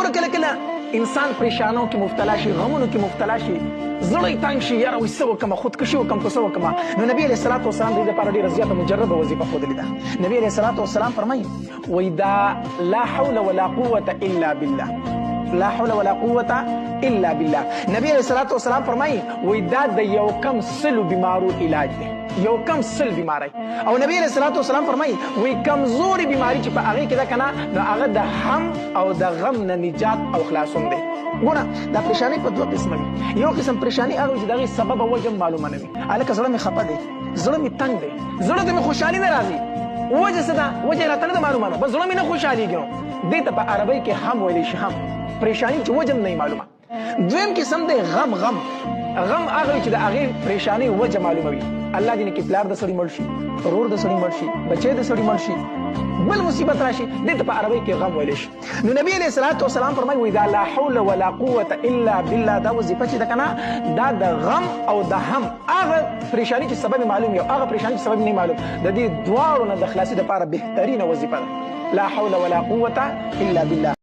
ګوره کله کله انسان پریشانو کې مبتلا شي، غمونو کې مبتلا شي، زړه یې تنګ شي، یاره وایي څه وکړم، خودکشي وکړم که څه وکړم. نو نبي علیه الصلاة والسلام د دې لپاره ډېره زیاته مجربه وظیفه ښودلې ده. نبي علیه الصلاة والسلام فرمایي، وایي دا لا حول ولا قوة الا بالله، لا حول ولا قوة الا بالله. نبی علیه الصلاة والسلام فرمایي، وایي دا د یو کم 100 بیمارو علاج دی، یو کم 100 بیماری. او نبی علیه الصلاة والسلام فرمایي، وایي کمزوري بیماری چې په هغې کې ده که نه، نو هغه د هم او د غم نه نجات او خلاصون دی. ګوره دا پریشاني په دوه قسمه وي. یو قسم پریشاني هغه وي چې د هغې سبب او وجه معلومه نه وي. هلکه زړه مې خفه دی، زړه مې تنګ دی، زړه ته مې خوشحالي نه راځي، وجه څه ده؟ وجه یې راته نه ده معلومه، نو بس زړه مې نه خوشحالېږي. نو دې ته په عربۍ کې هم ویلی شي، هم پریشاني چې وجه هم نه معلومه. دویم قسم دی غم. غم غم هغه وي چې د هغې پریشانۍ وجه معلومه وي. الله دې نه کړي پلار د سړي مړ شي، ورور د سړي مړ شي، بچی د سړي مړ شي، بل مصیبت راشي، دې ته په عربۍ کې غم ویلی شي. نو نبی علیه الصلاة والسلام فرمایي، وایي دا لا حول ولا قوة الا بالله، دا وظیفه چې ده که نه، دا د غم او د هم هغه پریشاني چې سبب معلوم وي او هغه پریشاني چې سبب نه معلوم، د دې دواړو نه د خلاصي دپاره بهترینه وظیفه ده، لا حول ولا قوة الا بالله.